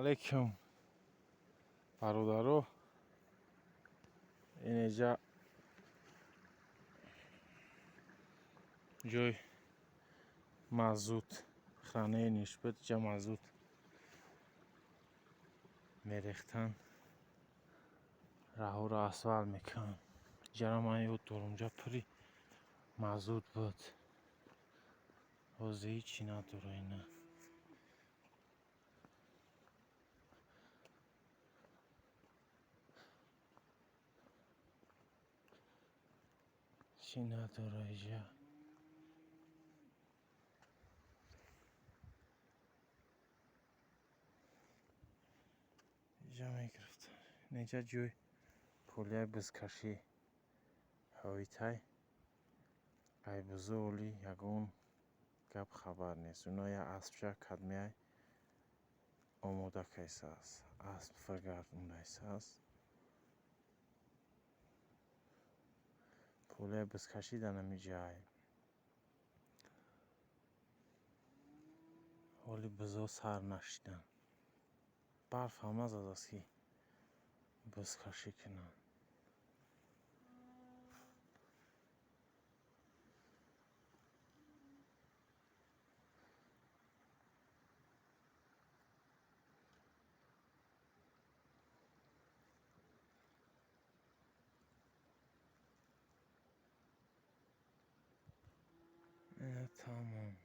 Алейкум, бародаро. Инеҷа ҷой мазут хранение буд. Иҷа мазут мерехтан, раҳҳоро асфалт мекунанд. Иҷара ман ёд дорам, инҷа пури мазут буд. Ҳозир ҳичи надора ина. Чӣ надора иҷа. Иҷа мегирифтан. Инҷа ҷой полияи бузкашӣ ҳоитай. Ай бузо оли ягон гап хабар нест. Оно як аспча кадмиай омода кайсааст. Асп фиргардондайсааст. Полияи бузкашӣ дар ҳамин ҷай. Ҳоли бузо сар нашиданд. Барф ҳам назадааст, ки бузкашӣ кунанд. Тамом.